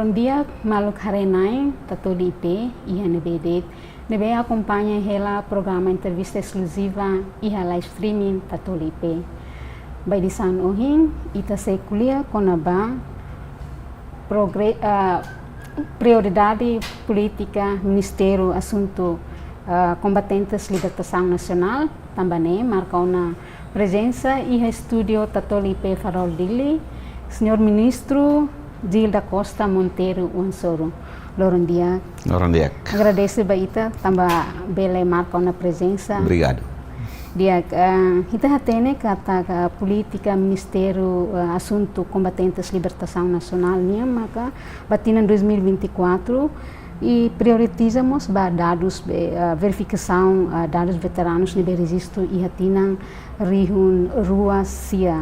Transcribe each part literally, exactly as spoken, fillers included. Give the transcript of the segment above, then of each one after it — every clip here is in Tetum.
Di'ak maluk haree-na'in Tatoli I P iha ne'ebé de'it, ne'ebé akompaña hela programa entrevista eskluziva iha live streaming Tatoli I P. Ba edisaun ohin, ita sei ko'alia kona-ba progre-, ah, prioridade polítika Ministériu Asuntu, ah, Kombatentes Libertasaun Nasionál, tanba ne'e marka ona prezensa iha estúdiu Tatoli I P Farol Dili, Señór Ministru Gil da Costa Monteiro Oan-Soru. Loron di'ak. Loron di'ak. Agradese ba ita tanba bele marka ona prezensa. Obrigadu. Di'ak, ah, ita hatene katak polítika Ministériu, ah, Asuntu Kombatentes Libertasaun Nasionál nian maka ba tinan dois mil e vinte e quatro i prioritiza mós ba dadus be, ah, verifikasaun, ah, dadus veteranus ne'ebé rejistu iha tinan rihun rua sia.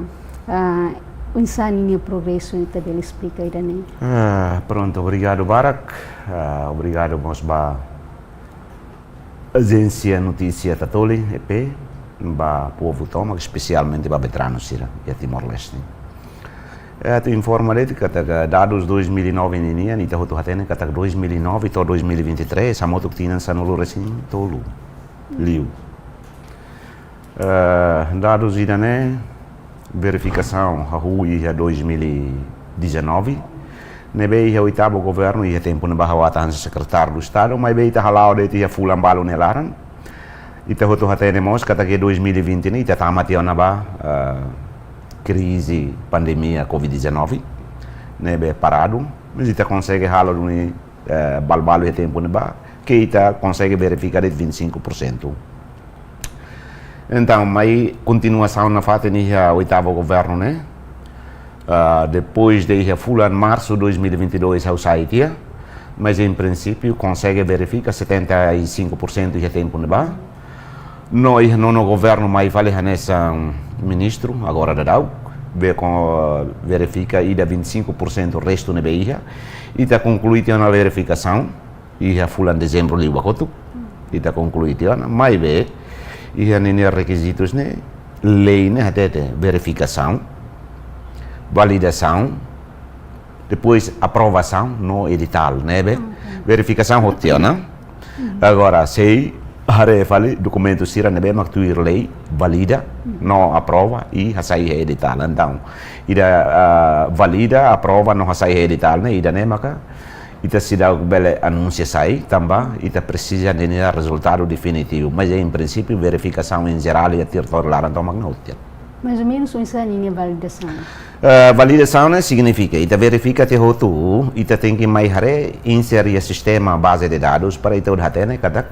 Ah, oinsá ninia progresu, ita bele esplika ida-ne'e? Ah, prontu, obrigadu barak. Ah, obrigadu mós ba Ajénsia Notísia Tatoli, E P, ba povu tomak, espesialmente ba veteranu sira iha Timor-Leste. Eh, atu informa de'it katak dadus dois mil e nove ninian, ita hotu hatene katak dois mil e nove to'o dois mil e vinte e três, hamutuk tinan sanulu-resin-tolu liu. Eh, dadus ida-ne'e verifikasaun hahú iha dois mil e dezanove, ne'ebé iha oitavu governu, iha tempu ne'ebá ha'u atu hanesan sekretáriu do Estadu, maibé ita hala'o de'it iha fulan balu nia laran. Ita hotu hatene mós katak iha dois mil e vinte ne'e ita tama tiha ona ba, eh, krize pandemia covid dezanove, ne'ebé paradu, mas ita konsege halo duni, eh, balbalu iha tempu ne'ebá, ke ita konsege verifika de'it vinte e cinco por cento. Entaun, mai kontinuasaun nafatin iha oitavu governu ne'e. Ah, depois de iha fulan marsu dois mil e vinte e dois ha'u sai tiha, mas em princípio konsege verifika setenta e cinco por cento iha tempu ne'ebá. No iha nonu governu mai fali hanesan ministru, agora daudaun, be ko verifika ida vinte e cinco por cento restu ne'ebé iha. Ita konklui tiha ona verifikasaun iha fulan dezembru liubá kotuk, ita konklui tiha ona, maibé iha ninia rekizitus ne'e, lei ne'e hatete verifikasaun, validasaun, depois aprovasaun no editál, ne'ebé? Oke. Verifikasaun hotu tiha ona. Agora, sei haree fali dokumentu sira ne'ebé mak tuir lei valida, no aprova, i hasai iha editál. Entaun, ida, ah, valida, aprova, no hasai iha editál ne'e, ida-ne'e maka ita seidauk bele anunsia sai, tanba ita presiza ninia rezultadu definitivu. Mas, em princípio, verifikasaun em jerál iha territóriu laran tomak ne'e hotu tiha ona. Mais ou menos oinsá ninia validasaun? Eh, validasaun ne'e signifika, ita verifika tiha hotu, ita tenke mai haree, insere iha sistema baze de dadus para ita bele hatene katak,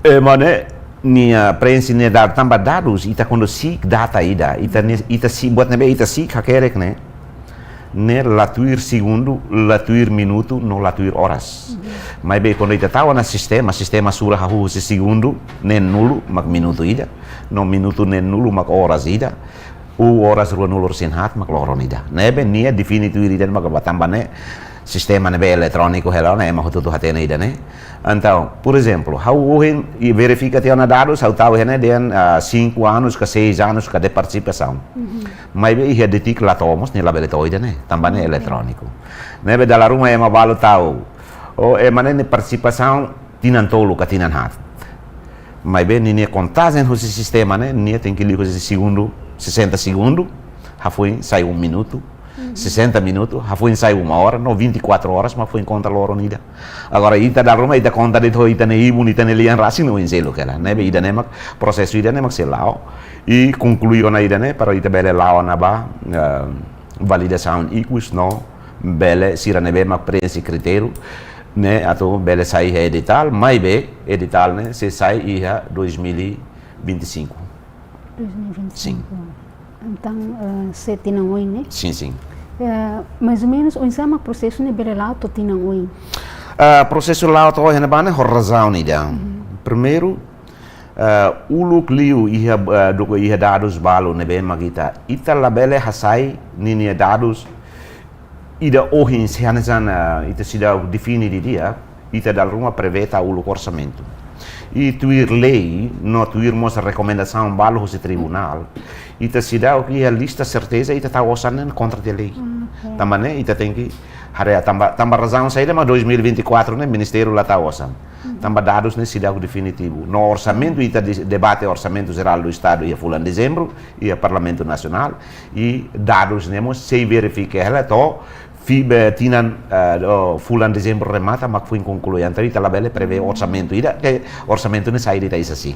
eh, ema ne'e nia preenxe nia dadus, tanba dadus, ita kuandu siik data ida, ita ne'e, ita siik, buat ne'ebé ita siik hakerek ne'e, ne'e la tuir segundu, la tuir minutu, no la tuir oras. Maibé kuandu ita tau ona sistema, sistema sura hahú husi segundu neen-nulu mak minutu ida, no minutu neen-nulu mak oras ida, ou oras ruanulu-resin-haat mak loron ida. Ne'ebé nia define tuir ida mak ba tanba ne'e sistema ne'ebé eletróniku hela ona, ema hotu-hotu hatene ida-ne'e. Entaun, por ezemplu, ha'u ohin verifika tiha ona dadus, ha'u tau iha ne'e dehan, ah, cinco anos ka seis anos ka de participação. Maibé iha DETIC la to'o mós, nia labele to'o ida-ne'e, tanba ne'e eletróniku. Ne'ebé dala ruma ema balu tau, ou ema ne'e nia partisipasaun tinan tolu ka tinan haat. Maibé ninia kontajen husi sistema ne'e, nia tenke liu husi segundu, sessenta segundu, hafoin sai um minutu, sessenta minutu, hafoin sai uma hora, no vinte e quatro horas mak foin konta loron ida. Agora, ita dala ruma, ita konta de'it ho ita-nia ibun, ita-nia lian rasik no inselu kela. Ne'ebé ida-ne'e mak, prosesu ida-ne'e mak sei la'o. I konklui ona ida-ne'e, para ita bele la'o ona ba, eh, validasaun ikus no bele sira ne'ebé mak preenxe kritériu ne'e atu bele sai iha editál, maibé editál ne'e sei sai iha dois mil e vinte e cinco. Dois mil e vinte e cinco. Sin. Entaun, eh, sei tinan oin, ne'e? Sin, sin. Eh, mais ou menos, oinsá mak prosesu ne'e bele la'o to'o tinan oin? Ah, prosesu la'o to'o iha ne'ebá ne'e ho razaun ida. Primeiru, eh, uluk liu iha, eh, duku iha dadus balu ne'ebé mak ita, ita labele hasai ninia dadus ida ohin se hanesan, eh, ita seidauk define didi'ak, ita dala ruma prevee tau uluk orsamentu. I tuir lei, no tuir mós rekomendasaun balu husi tribunál, ita seidauk iha lista serteza ita tau osan ne'e kontra tiha lei. Oke. Tanba ne'e ita tenke Haree, tanba, tanba razaun saida mak dois mil e vinte e quatro ne'e ministériu la tau osan. Tanba dadus ne'e seidauk definitivu. No orsamentu, ita de-, debate Orsamentu Jerál do Estadu iha fulan dezembru, iha Parlamentu Nasionál, i dadus ne'e mós sei verifika hela to'o fim, eh, tinan, eh, do fulan dezembru remata mak foin konklui. Entaun ita labele prevee orsamentu ida, ke orsamentu ne'e sai de'it iha sasán.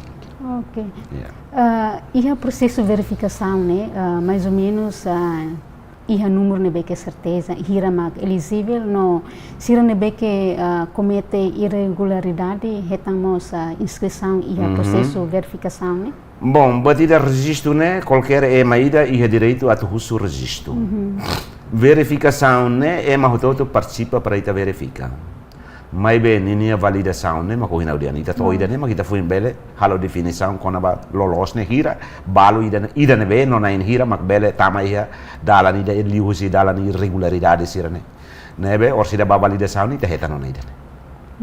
Ok. Ya. Ah, iha prosesu verifikasaun ne'e, ah, mais ou menos, ah, iha númeru ne'ebé ke serteza, hira mak elijivel, no sira ne'ebé ke, ah, komete irregularidade, hetan mós, ah, inskrisaun iha prosesu verifikasaun ne'e? Bom, buat ida rejistu ne'e, kualkér ema ida iha direitu atu husu rejistu. Verifikasaun ne'e, ema hotu-hotu partisipa para ita verifika. Maibé ninia validasaun ne'e mak ohin ha'u dehan. Ita to'o ida-ne'e mak ita foin bele halo definisaun kona-ba loloos ne'e hira, balu ida, ida ne'ebé no na'in hira mak bele tama iha dalan ida liuhusi dalan irregularidade sira-ne'e. Ne'ebé orsida ba validasaun ita hetan ona ida-ne'e.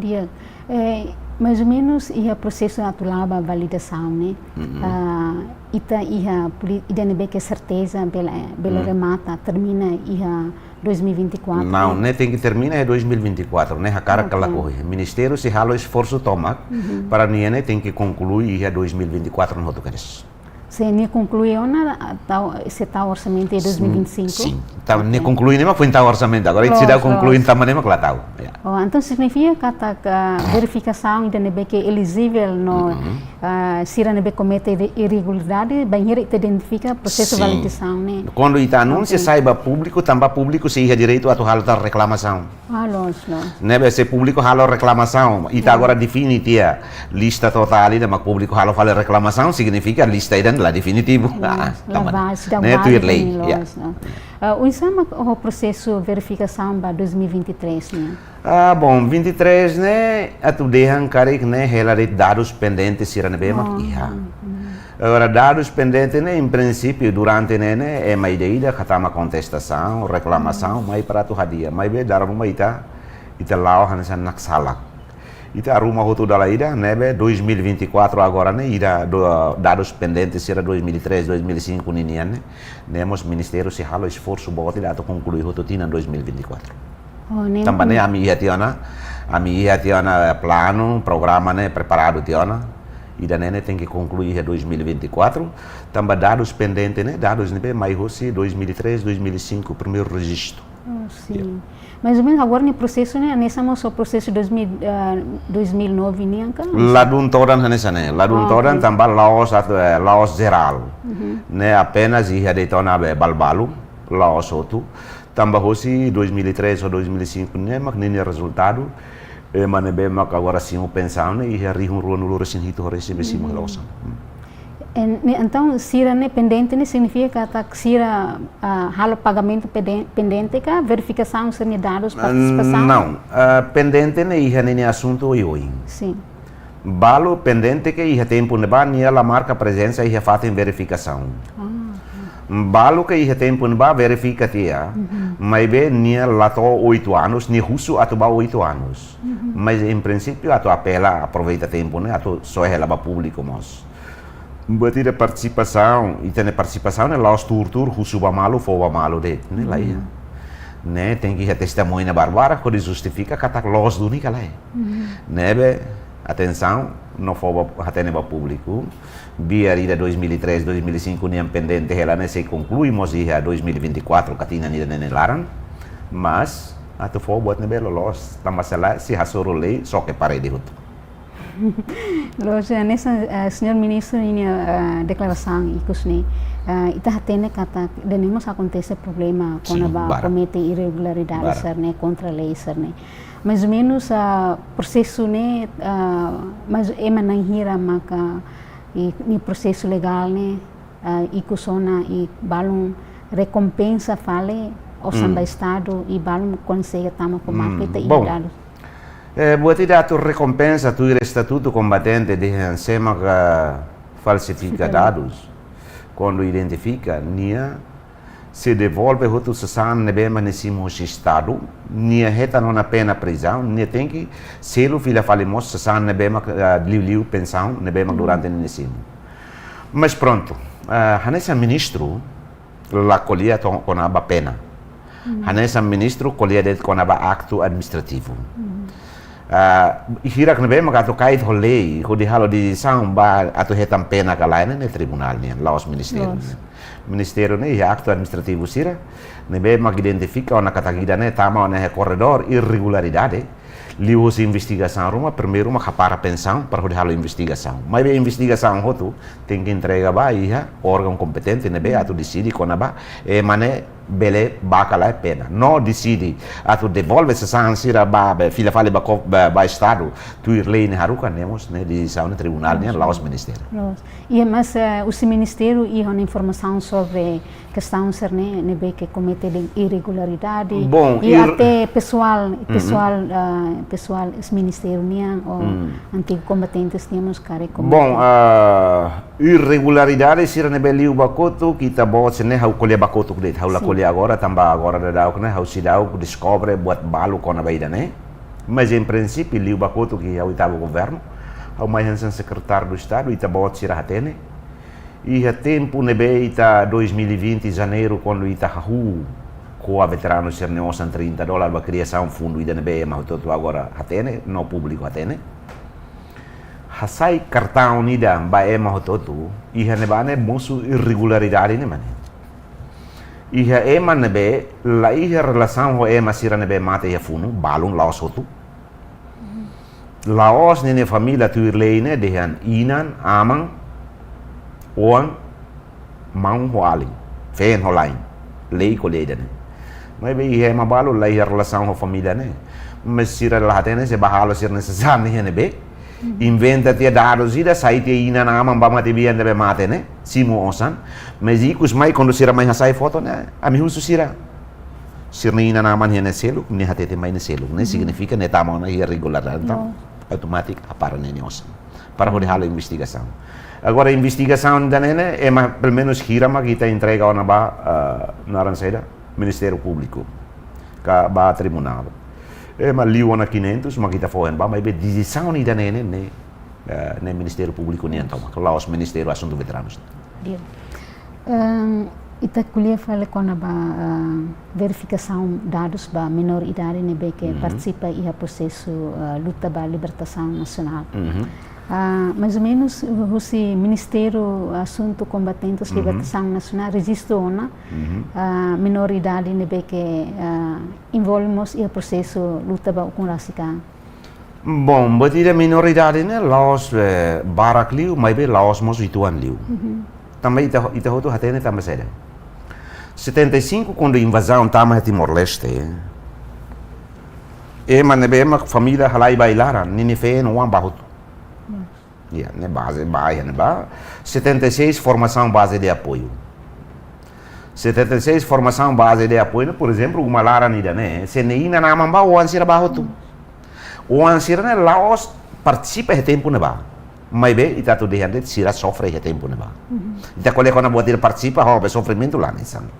Di'ak, eh, mais ou menos iha prosesu atu la'o ba validasaun ne'e, ah, ita iha poli-, ida ne'ebé ke serteza bele, bele remata, termina iha dois mil e vinte e quatro. Não, ne'e tenke termina iha dois mil e vinte e quatro, ne'e hakarak ka lakohi. Ministériu sei halo esforsu tomak para nia ne'e tenke konklui iha dois mil e vinte e quatro no hotu kedas. Se nia konklui ona, ah, tau, sei tau orsamentu iha dois mil e vinte e cinco? Sin, sin. Tau, nia konklui ne'e mak foin tau orsamentu. Agora ita seidauk konklui tanba ne'e mak la tau. Ya. Oh, entaun signifika katak verifikasaun ida ne'ebé ke elijivel no, ah, sira ne'ebé komete irre-, irregularidade, bainhira ita identifika prosesu validasaun ne'e. Kuandu ita anunsia sai ba públiku, tanba públiku sei iha direitu atu halo tan reklamasaun. Ah, loos, loos. Ne'ebé se públiku halo reklamasaun, ita agora define tiha lista totál ida mak públiku halo fali reklamasaun, signifika lista ida la definitivu. Loos, ah, la tanba ne'e tuir lei, loos, ya. Ah, oinsá mak ho prosesu verifikasaun ba dois mil e vinte e três ne'e? Ah, bom, vinte e três ne'e, atu dehan karik ne'e hela de'it dadus pendente sira ne'ebé mak iha. Agora, dadus pendente ne'e, em princípio, durante ne'e, ne'e, ema ida-idak hatama kontestasaun, reklamasaun, mai para atu hadi'a. Maibé, dala ruma ita, ita la'o hanesan naksalak. Ita arruma hotu dala ida, ne'ebé, dois mil e vinte e quatro agora ne'e, ida do-, dadus pendente sira dois mil e três, dois mil e cinco ninian ne'e, ne'e mós ministériu sei halo esforsu boot ida atu konklui hotu tinan dois mil e vinte e quatro. Oh, ne'e tanba ne'e ami iha tiha ona, ami iha tiha ona planu, programa ne'e preparadu tiha ona. Ida-ne'e ne'e tenke konklui iha dois mil e vinte e quatro. Tanba dadus pendente ne'e, dadus ne'ebé mai hosi dois mil e três, dois mil e cinco, primeiru rejistu. Oh, sin. Ya. Mais ou menos agora ne'e prosesu ne'e, hanesan mós prosesu dois mil, ah, dois mil e nove nian ka? Ladún todan hanesan ne'e, ladún todan tanba la'ós atu, eh, la'ós jerál. Ne'e apenas iha de'it ona be balu-balu, la'ós hotu. Tanba hosi dois mil e três ou dois mil e cinco ne'e mak ninia rezultadu, ema ne'ebé mak agora simu pensaun ne'e iha rihun ruanulu-resin-hitu ho resi be simu hela osan. En-, ne'e, entaun, sira ne'e pendente ne'e signifika katak sira, ah, halo pagamentu peden-, pendente ka verifikasaun sira-nia dadus partisipasaun? Não, ah, pendente ne'e iha ninia asuntu oioin. Sin. Balu pendente ke iha tempu ne'ebá nia la marka prezensa iha fatin verifikasaun. Ah, ok. Balu ke iha tempu ne'ebá verifika tiha, maibé nia la to'o oito anos, nia husu atu ba oito anos. Mas, em princípio, atu apela, aproveita tempu ne'e, atu soe hela ba públiku mós. Buat ida partisipasaun, ita-nia partisipasaun ne'e la'ós tuur-tuur, husu ba malu, fó ba malu de'it, ne'e lae. Ne'e tenke iha testemuña barbarak hodi justifika katak loos duni ka lae. Ne'ebé, atensaun, no fó ba, hatene ba públiku. Biar ida dois mil e três, dois mil e cinco nian pendente hela ne'e sei konklui mós iha dois mil e vinte e quatro ka tinan ida-ne'e nia laran. Mas, atu fó buat ne'ebé loloos, tanba se lae, sei hasoru lei, xoke parede hotu. Loos, eh, hanesan, eh, señór ministru ninia, eh, deklarasaun ikus ne'e, eh, ita hatene katak ida-ne'e mós akontese problema kona-ba komete irregularidade sira-ne'e, kontra lei sira-ne'e. Mais ou menos, ah, prosesu ne'e, ah, mais ema na'in hira maka i, nia prosesu legál ne'e, ah, ikus ona i balun rekompensa fali osan ba Estadu i balun konsege tama ho marka, ita iha dadus. Eh, buat ida atu rekompensa tuir estatutu kombatente dehan sé maka falsifika dadus. Kuandu identifika, nia sei devolve hotu sasán ne'ebé mak nia simu hosi Estadu, nia hetan ona pena prizaun, nia tenke selu fila fali mós sasán ne'ebé mak, ah, liuliu pensaun ne'ebé mak durante nia simu. Mas prontu, ah, hanesan ministru la ko'alia to'o kona-ba pena. Hanesan ministru ko'alia de'it kona-ba aktu administrativu. Ah, hirak ne'ebé maka atu kait ho lei, hodi halo desizaun ba atu hetan pena ka lae ne'e, ne'e tribunál nian, la'ós ministériu nian. Ministériu ne'e iha aktu administrativu sira ne'ebé maka identifika ona katak ida-ne'e tama ona iha korredór irregularidade. Liuhusi investigasaun ruma, primeiru maka hapara pensaun para hodi halo investigasaun. Maibé investigasaun hotu tenke entrega ba iha órgaun kompetente ne'ebé atu deside kona-ba ema ne'e bele bá ka lae pena. No deside atu devolve sasán sira ba, be, fila fali ba ko-, ba, ba Estadu, tuir lei ne'e haruka, ne'e mós ne'e desizaun ne'e tribunál nian, la'ós ministériu. Loos. I mas, eh, husi ministériu iha ona informasaun sobre kestaun sira-ne'e, ne'ebé ke komete irregularidade. Bom, i ir- até pesoál, pesoál, ah, pesoál eis-ministériu nian ou antigu kombatentes nian mós karik komete. Bom, ah, irregularidade sira ne'ebé liu ba kotuk, ita-boot sira-ne'e ha'u ko'alia ba kotuk de'it, ha'u la ko'alia agora, tanba agora daudaun ne'e ha'u seidauk deskobre buat balu kona-ba ida-ne'e. Mas em princípio liu ba kotuk iha oitavu governu, ha'u mai hanesan sekretáriu do Estadu, ita-boot sira hatene. Iha tempu ne'ebé ita dois mil e vinte janeiru, kuandu ita hahú ko'a veteranu sira-nia osan trinta dólar ba kriasaun fundu ida ne'ebé ema hotu-hotu agora hatene, no públiku hatene. Hasai kartaun ida ba ema hotu-hotu, iha ne'ebá ne'e mosu irregularidade ne'e mane. Iha ema ne'ebé la iha relasaun ho ema sira ne'ebé mate iha funu, balun, la'ós hotu. La'ós ninia família tuir lei ne'e dehan inan, aman, oan, maun ho alin, feen ho la'en. Lei ko'alia ida-ne'e. Maibé iha ema balu la iha relasaun ho família ne'e. Mas sira la hatene se bá halo sira-nia sasán iha ne'ebé. Inventa tiha dadus ida, sai tiha inan, aman ba matebian ne'ebé mate ne'e, simu osan. Mas ikus mai kuandu sira mai hasai foto ne'e, ami husu sira. Sira-nia inan, aman iha ne'e seluk, nia hatete mai ne'e seluk. Ne'e signifika nia tama ona iha irregularidade. Entaun, automátiku hapara nia osan para hodi halo investigasaun. Agora, investigasaun ida-ne'e ne'e, ema pelumenus hira mak ita entrega ona ba, ah, naran saida, Ministériu Públiku ka ba tribunál. Ema liu ona quinhentos mak ita fó iha ne'ebá, maibé desizaun ida-ne'e ne'e, ne'e, eh, ne'e Ministériu Públiku nian toma, la'ós Ministériu Asuntu Veteranus. Di'ak. Ehm, ita ko'alia fali kona-ba, eh, verifikasaun dadus ba menór idade ne'ebé ke partisipa iha prosesu, eh, luta ba libertasaun nasionál. Ah, mais ou menus, hu-, husi Ministériu Asuntu Kombatentes Libertasaun Nasionál rejistu ona, ah, menór idade ne'ebé ke, ah, envolve mós iha prosesu luta ba ukun rasik ka? Bom, buat ida menór idade ne'e la'ós, eh, barak liu, maibé la'ós mós uitoan liu. Tanba ita, ita hotu hatene tanba saida. Setenta e cinco, kuandu invazaun tama iha Timor-Leste, ema ne'ebé mak família halai ba ai-laran, ninia feen, oan bá hotu. Ya, ne'e baze bá iha ne'ebá. Setenta e seis, formasaun baze de apoiu. Setenta e seis, formasaun baze de apoiu ne'e, por ezemplu, uma laran ida-ne'e, se nia inan, aman bá, oan sira bá hotu. Oan sira-ne'e la'ós partisipa iha tempu ne'ebá. Maibé, ita atu dehan de'it sira sofre iha tempu ne'ebá. Ita ko'alia kona-ba buat ida partisipa, ho, be sofrimentu la hanesan.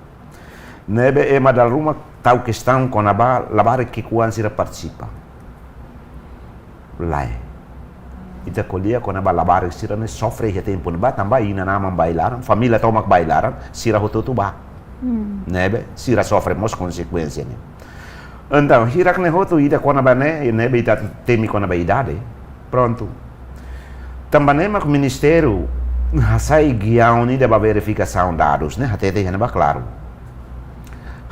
Ne'ebé ema dala ruma tau kestaun kona-ba labarik ki'ikoan sira partisipa. Lae. Ita ko'alia kona-ba labarik sira ne'e sofre iha tempu ne'ebá, tanba inan, aman bá ai-laran, família tomak bá ai-laran, sira hotu-hotu bá. Ne'ebé, sira sofre mós konsekuénsia ne'e. Entaun, hirak ne'e hotu ida kona-ba ne'e, ne'ebé ita temi kona-ba idade. Prontu. Tanba ne'e mak ministériu hasai giaun ida ba verifikasaun dadus ne'e, hatete iha ne'ebá klaru.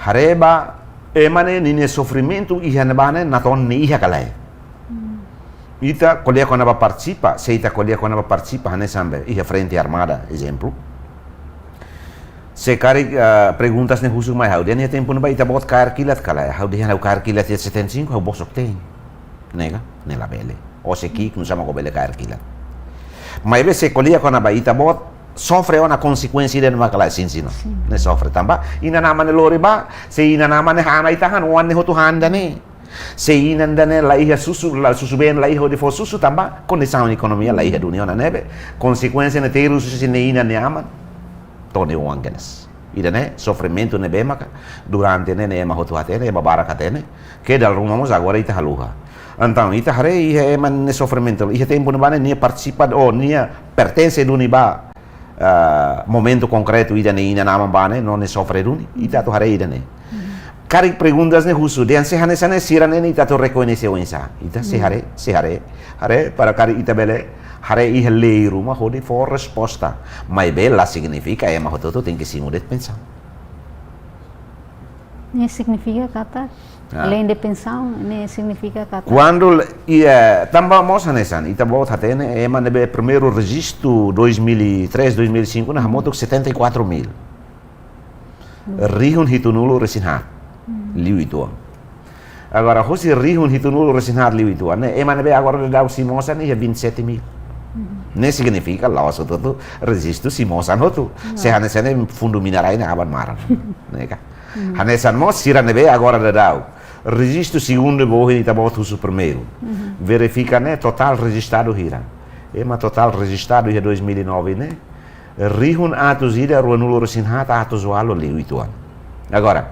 Haree ba ema ne'e ninia sofrimentu iha ne'ebá ne'e natoon nia iha ka lae. Ita ko'alia kona-ba partisipa, se ita ko'alia kona-ba partisipa, hanesan be iha frente armada, ezemplu. Se karik, ah, perguntas ne'e husu mai ha'u, dehan iha tempu ne'ebá ita-boot kaer kilat ka lae? Ha'u dehan ha'u kaer kilat iha setenta e cinco, ha'u bosok-teen. Ne'e ka? Ne'e labele. Ó se ki'ik nusá mak ó bele kaer kilat. Maibé se ko'alia kona-ba ita-boot sofre ona konsekuénsia ida-ne'e mak ka lae, sin, sin, no. Ne'e sofre tanba inan, aman ne'e lori bá, se inan, aman ne'e han ai-tahan, oan ne'e hotu han ida-ne'e. Se inan ida-ne'e la iha susu, la susu-been la iha hodi fó susu tanba kondisaun ekonomia la iha duni ona, ne'ebé konsekuénsia ne'e terus husi nia inan, nia aman to'o nia oan kedas. Ida-ne'e sofrimentu ne'ebé maka durante ne'e, ne'e ema hotu hatene, ema barak hatene, ke dala ruma mós agora ita haluha. Entaun, ita haree iha ema nia sofrimentu, iha tempu ne'ebá ne'e nia partisipa, ou nia pertense duni ba, ah, momentu konkretu ida-ne'e, inan, aman bá ne'e, no nia sofre duni, ita atu haree ida-ne'e. Karik perguntas ne'e husu, dehan se hanesan ne'e sira ne'e ita atu rekoñese oinsá. Ita sei haree, sei haree, haree para karik ita bele haree iha lei ruma hodi fó resposta. Maibé la signifika ema hotu-hotu tenke simu de'it pensaun. Ne'e signifika katak, além de pensaun, ne'e signifika katak. Kuandu, iha, tanba mós hanesan, ita-boot hatene, ema ne'ebé primeiru rejistu dois mil e três, dois mil e cinco, ne'e hamutuk setenta e quatro mil. Rihun hitunulu resin haat. Liu uitoan. Agora, husi rihun hitunulu resin haat liu uitoan ne'e, ema ne'ebé agora daudaun simu osan ne'e iha vinte e sete mil. Ne'e signifika la'ós hotu-hotu rejistu simu osan hotu. Se hanesan ne'e fundu minerais ne'e aban maran. Ne'e ka. Hanesan mós sira ne'ebé agora daudaun rejistu segundu, ba ohin ita-boot husu primeiru. Verifika ne'e totál rejistadu hira. Ema totál rejistadu iha dois mil e nove ne'e rihun atus ida ruanulu resin haat atus ualu liu uitoan. Agora,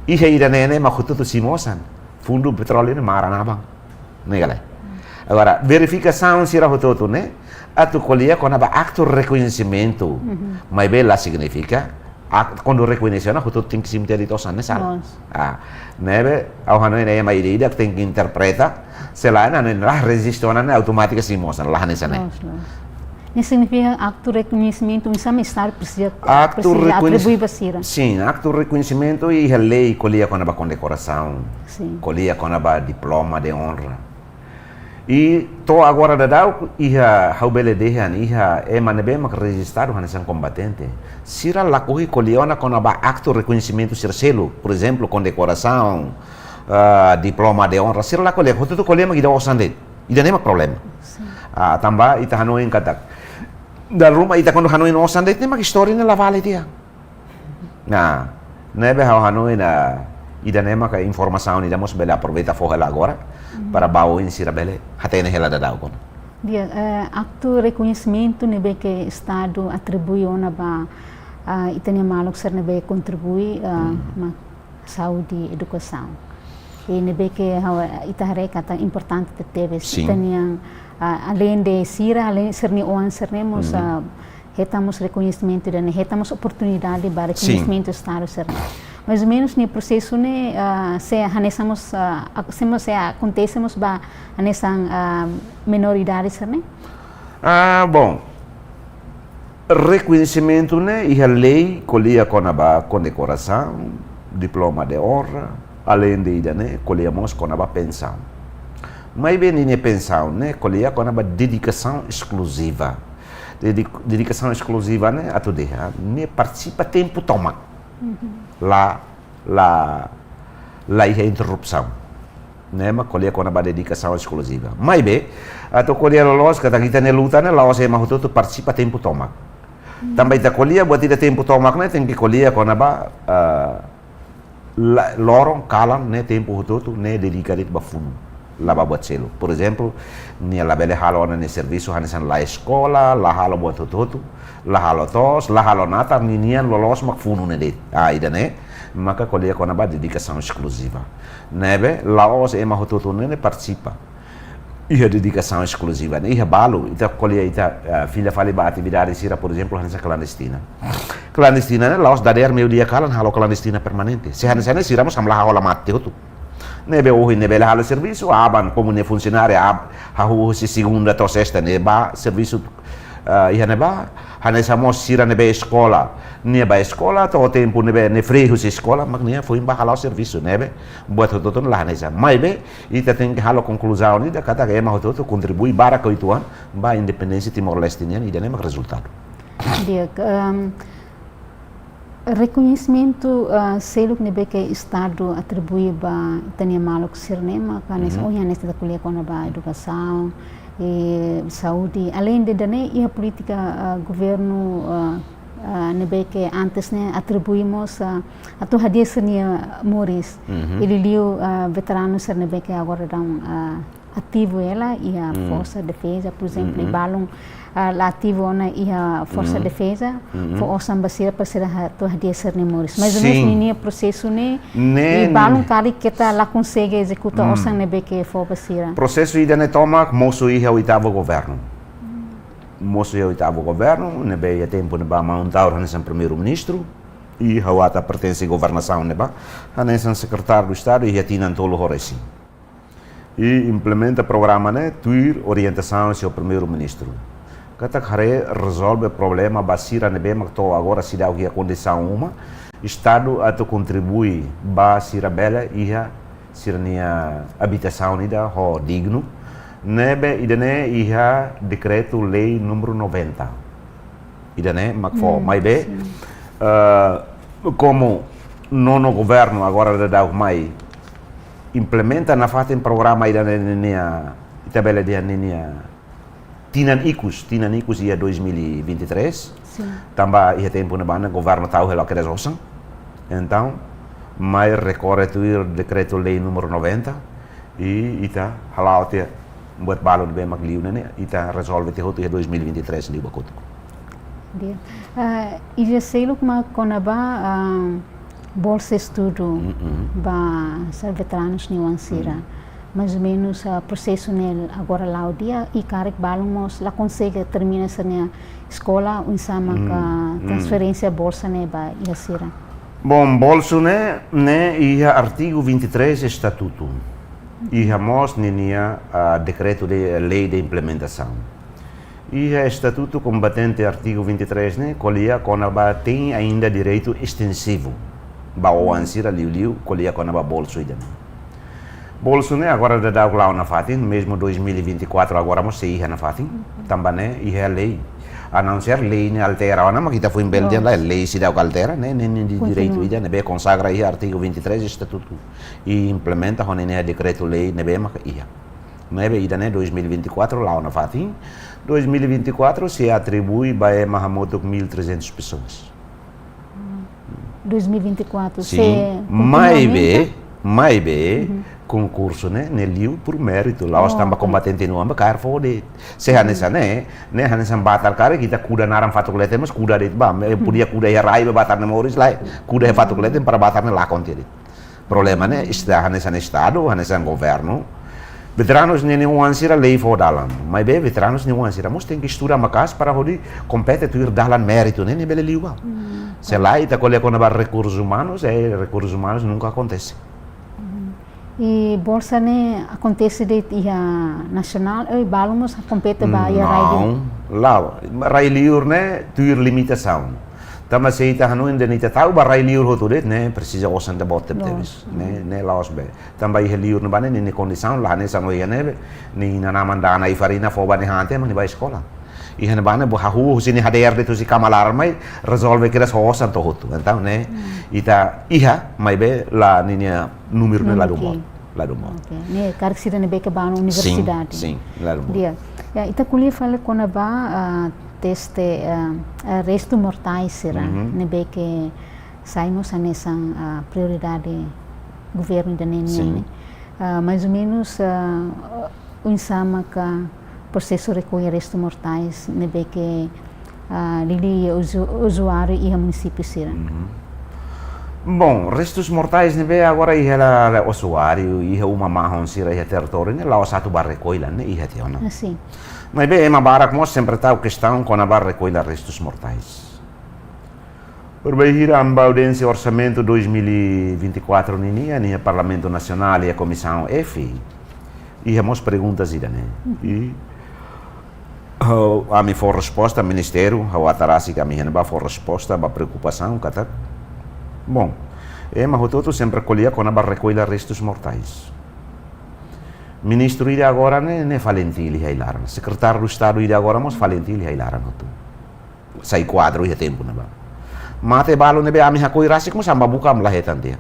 iha ida-ne'e ne'e mak hotu-hotu simu osan. Fundu petróleu ne'e maran aban. Ne'e ka lae. Agora, verifikasaun sira hotu-hotu ne'e atu ko'alia kona-ba aktu rekoñesimentu. Maibé la signifika aktu, kuandu rekoñese ona hotu-hotu tenke simu tiha de'it osan, ne'e sala. Loos. Ah, ne'ebé, ha'u hanoin ema ida-idak tenke interpreta, se lae, ne'e la rejistu ona ne'e automátiku simu osan, la hanesan ne'e. Loos, loos. Ne'e signifika aktu rekoñesimentu, misalnya Estadu presiza, aktu presiza rekoñes-, atribui ba sira. Sin, aktu rekoñesimentu iha lei ko'alia kona-ba kondekorasaun, sin, ko'alia kona-ba diploma de onra. I to'o agora daudaun iha, ha'u bele dehan, iha ema ne'ebé mak rejistadu hanesan kombatente. Sira lakohi ko'alia ona kona-ba aktu rekoñesimentu sira seluk, por ezemplu, kondekorasaun, ah, diploma de onra, sira la ko'alia, hotu-hotu ko'alia mak ida osan de'it. Ida-ne'e mak problema. Sin. Ah, tanba ita hanoin katak, dala ruma ita kuandu hanoin osan de'it ne'e mak istória ne'e la vale tiha. Nah, ne'ebé ha'u hanoin, ah, ida-ne'e maka informasaun ida mós bele aproveita fó hela agora, para ba oin sira bele hatene hela daudaun kona. Di'ak, eh, aktu rekoñesimentu ne'ebé ke Estadu atribui ona ba, ah, ita-nia maluk sira ne'ebé kontribui, ah, mak saúde, edukasaun. I ne'ebé ke ha'u, ita haree katak importante tebes. Sin. Ita-nia, ah, além de sira, além sira-nia oan sira-ne'e mós, ah, hetan mós rekoñesimentu ida-ne'e, hetan mós oportunidade ba rekoñesimentu Estadu sira-ne'e. Mais ou menus nia prosesu ne'e, ah, sei hanesan mós, ah, ak-, sei mós, sei akontese mós ba hanesan, ah, menoridade sira-ne'e? Ah, bom. Rekoñesimentu ne'e iha lei ko'alia kona-ba kondekorasaun, diploma de onra, além de ida-ne'e ko'alia mós kona-ba pensaun. Maibé ninia pensaun ne'e ko'alia kona-ba dedikasaun eskluziva. Dedi-, dedikasaun eskluziva ne'e atu dehan, ne'e partisipa tempu tomak. La, la, la iha interrupsaun. Ne'e mak ko'alia kona-ba dedikasaun eskluziva. Maibé, atu ko'alia loloos katak ita-nia luta ne'e la'ós ema hotu-hotu partisipa tempu tomak. Tanba ita ko'alia buat ida tempu tomak ne'e tenke ko'alia kona-ba, ah, la-, loron, kalan ne'e tempu hotu-hotu ne'e dedika de'it ba funu. La ba buat seluk. Por ezemplu, nia labele halo ona nia servisu hanesan la eskola, la halo buat hotu-hotu, la halo to'os, la halo natar, ninian loloos mak funu ne'e de'it. Ah, ida-ne'e maka ko'alia kona-ba dedikasaun eskluziva. Ne'ebé la'ós ema hotu-hotu ne'e, ne'e partisipa iha dedikasaun eskluziva ne'e. Iha balu, ita ko'alia ita, eh, fila fali ba atividade sira, por ezemplu, hanesan klandestina. Klandestina ne'e la'ós dadeer meiudia kalan halo klandestina permanente. Se hanesan ne'e sira mós hamlaha hola mate hotu. Ne'ebé ohin ne'e bele halo servisu, aban komu ne'e funsionáriu, ab-, hahú husi segunda to'o sesta ne'e ba servisu, eh, iha ne'ebá, hanesan mós sira ne'ebé eskola. Nia ba eskola, to'o tempu ne'ebé nia free husi eskola, mak nia foin ba hala'o servisu ne'ebé buat hotu-hotu la hanesan. Maibé, ita tenke halo konkluzaun ida katak ema hotu-hotu kontribui barak uitoan ba independénsia Timor-Leste nian, ida-ne'e mak rezultadu. Di'ak, em, rekoñesimentu, ah, seluk ne'ebé ke Estadu atribui ba ita-nia maluk sira-ne'e maka hanesan, ohin hanesan ita ko'alia kona-ba edukasaun, i saúde. Além de ida-ne'e, iha polítika, ah, governu, ah, ah, ne'ebé ke antes ne'e atribui mós, ah, atu hadi'a sira-nia moris. I liuliu, ah, veteranu sira ne'ebé ke agora daudaun, ah, ativu hela iha Forsa Defeza, por ezemplu, i balun, ah, la ativu ona iha Forsa Defeza, fó osan ba sira para sira ha-, atu hadi'a sira-nia moris. Mais ou menus ninia prosesu ne'e, i balun karik keta la konsege ezekuta osan ne'ebé ke fó ba sira. Prosesu ida-ne'e tomak mosu iha oitavu governu. Mosu iha oitavu governu, ne'ebé iha tempu ne'ebá Maun Taur hanesan primeiru-ministru. I ha'u ata pertense governasaun ne'ebá, hanesan sekretáriu do Estadu iha tinan tolu ho resin. I implementa programa ne'e tuir orientasaun husi Primeiru-Ministru. Katak haree rezolve problema ba sira ne'ebé mak to'o agora seidauk iha kondisaun uma, Estadu atu kontribui ba sira bele iha sira-nia abitasaun ida ho dignu, ne'ebé ida-ne'e iha Dekretu-Lei númeru noventa. Ida-ne'e mak fó, hmm, maibé, sin, eh, komu nono governu agora daudaun mai implementa nafatin programa ida-ne'e ninia, ita bele dehan ninia tinan ikus, tinan ikus iha dois mil e vinte e três. Sin. Tanba iha tempu ne'ebá ne'e governu tau hela kedas osan. Entaun, mai rekorre tuir Dekretu-Lei númeru noventa, i ita hala'o tiha buat balu ne'ebé mak liu ne'e, ita rezolve tiha hotu iha dois mil e vinte e três liu ba kotuk. Di'ak. Ah, ida seluk mak kona-ba, ah, bolsa estudu, mm-mm, ba sira veteranus nia oan sira. Mm. Mais ou menus, ah, prosesu ne'e agora la'o di'ak, i karik balun mós la konsege termina sira-nia eskola, oinsá maka, mm, mm, transferénsia bolsa ne'e ba iha sira? Bom, bolsu ne'e, ne'e iha artigu vinte e três estatutu. Iha mós ninia, ah, dekretu de lei de implementasaun. Iha estatutu kombatente artigu vinte e três ne'e ko'alia kona-ba tem ainda direito extensivo. Ba oan sira liuliu ko'alia kona-ba bolsu ida-ne'e. Bolsu ne'e agora daudaun la'o nafatin, mezmu dois mil e vinte e quatro agora mós sei iha nafatin. Tanba ne'e iha lei. A não ser lei ne'e altera ona, mak ita foin bele dehan, loos, lei seidauk altera, ne'e, ne'e, ne'e di, kontinua, direitu ida ne'ebé konsagra iha artigu vinte e três estatutu. I implementa ho ninia dekretu-lei ne'ebé maka iha. Ne'ebé ida-ne'e dois mil e vinte e quatro la'o nafatin, dois mil e vinte e quatro sei atribui ba ema hamutuk mil e trezentos pessoas. Dois mil e vinte e quatro, sin, se kontinua aumenta? Maibé, maibé, uhum, konkursu ne'e, ne'e liu por mérito, la'ós, oh, tanba, ok, kombatente nian ba kaer foho de'it. Se, uhum, hanesan ne'e, ne'e hanesan batar karik ita kuda naran fatuk leten, mas kuda de'it ba, me, uhum, podia kuda iha rai ba batar ne'e moris lai, kuda iha fatuk leten para batar ne'e lakon tiha de'it. Problema ne'e, esta, hanesan Estadu, hanesan governu. Veteranus nia, nia oan sira lei fó dalan. Maibé veteranus nia oan sira mós tenke estuda maka'as para hodi kompete tuir dalan méritu ne'e, ne'e bele liu ba. Hmm. Se lae ita ko'alia kona-ba rekursus umanus, eh, rekursus umanus nunka akontese. Hmm. I bolsa ne'e akontese de'it iha nasionál, eh, balun mós kompete ba iha rai? Não, la'o. Rai liur ne'e tuir limitasaun. Tanba se ita hanoin dehan ita tau ba rai liur hotu de'it, ne'e presiza osan ida boot tebes. Loos. Ne'e, ne'e la'ós bee. Tanba iha liur ne'ebá ne'e, nia kondisaun la hanesan ohin ne'ebé, nia inan-aman dana ai-farina fó ba nia han tiha mak nia bá eskola. Iha ne'ebá ne'e, bo hahú husi nia hadeer de'it husi kama laran mai, rezolve kedas ho osan to'o hotu. Entaun ne'e, hmm, ita iha, maibé la ninia númeru ne'e ladún boot. Ladún boot. Ok. Ne'e karik sira ne'ebé ke bá ona, sin, universidade. Sin, ladún boot. Di'ak. Ya, ita ko'alia fali kona-ba, ah, teste, ah, ah, restu mortais sira, uhum, ne'ebé ke sai mós hanesan, ah, prioridade governu ida-ne'e nian, sin, ne'e. Ah, mais ou menus, ah, oinsá maka prosesu rekolla restu mortais ne'ebé ke, ah, liuliu uzu-, uzuáriu iha munisípiu sira? Uhum. Bom, restus mortais ne'ebé agora iha la, la uzuáriu, iha uma mahon sira iha territóriu ne'e la'ós atu bá rekolla ne'e iha tiha ona. Ah, sin. Maibé ema barak mós sempre tau kestaun kona-ba rekolla restus mortais. Bainhira ami bá audiénsia orsamentu dois mil e vinte e quatro ninian, iha Parlamentu Nasionál iha Komisaun F, iha mós perguntas ida-ne'e. Uhum. I, oh, ami fó resposta, ministériu, ha'u ata rasik ami iha ne'ebá fó resposta ba preokupasaun katak, bom, ema hotu-hotu sempre ko'alia kona-ba rekolla restus mortais. Ministru ida agora ne'e, ne'e FALINTIL iha ai-laran. Sekretáriu do Estadu ida agora mós FALINTIL iha ai-laran hotu. Sai kuadru iha tempu ne'ebá. Mate balu ne'ebé ami hakoi rasik mós ami bá buka ami la hetan tiha.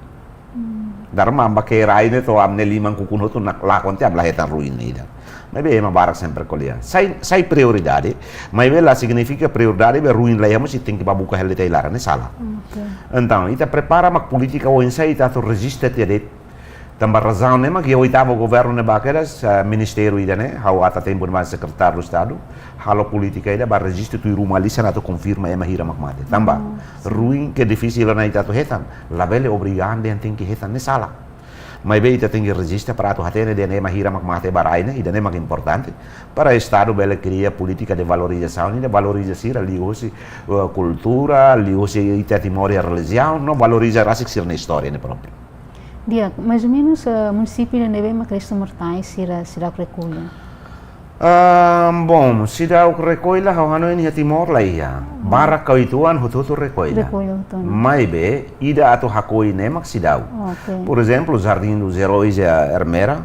Hmm. Dala ruma ami bá ke'e rai ne'e to'o ami-nia liman kukun hotu na-, lakon tiha ami la hetan ruin ne'e ida. Maibé ema barak sempre ko'alia. Sai, sai prioridade, maibé la signifika prioridade be ruin la iha mós ita tenke bá buka hela tiha ai-laran, ne'e sala. Ok. Entaun, ita prepara mak polítika oinsá ita atu reziste tiha de'it. Tanba razaun ne'e mak iha oitavu governu ne'ebá kedas, eh, ministériu ida-ne'e, ha'u ata tempu ne'ebá sekretáriu do Estadu, halo polítika ida ba rejistu tuir uma lisan atu konfirma ema hira mak mate. Tanba, oh, sin, ruin ke difisil ona ita atu hetan, labele obriga an dehan tenke hetan, ne'e sala. Maibé ita tenke rejista para atu hatene dehan ema hira mak mate ba rai ne'e, ida-ne'e mak importante. Para Estadu bele kria polítika de valorizasaun, ida valoriza sira liuhusi, eh, kultura, liuhusi ita Timor nia relijiaun, no valoriza rasik sira-nia istória ne'e própriu. Di'ak, mais ou menos, eh, munisípiu ne'ebé mak restu mortais sira, sira rekolla? Ah, bom, seidauk rekolla, ha'u hanoin iha Timor la iha. Barak ka uitoan hotu-hotu rekolla. Rekolla hotu-hotu. Maibé, ida atu hakoi ne'e mak seidauk. Ok. Por ezemplu, Jardim dos Heróis iha Ermera.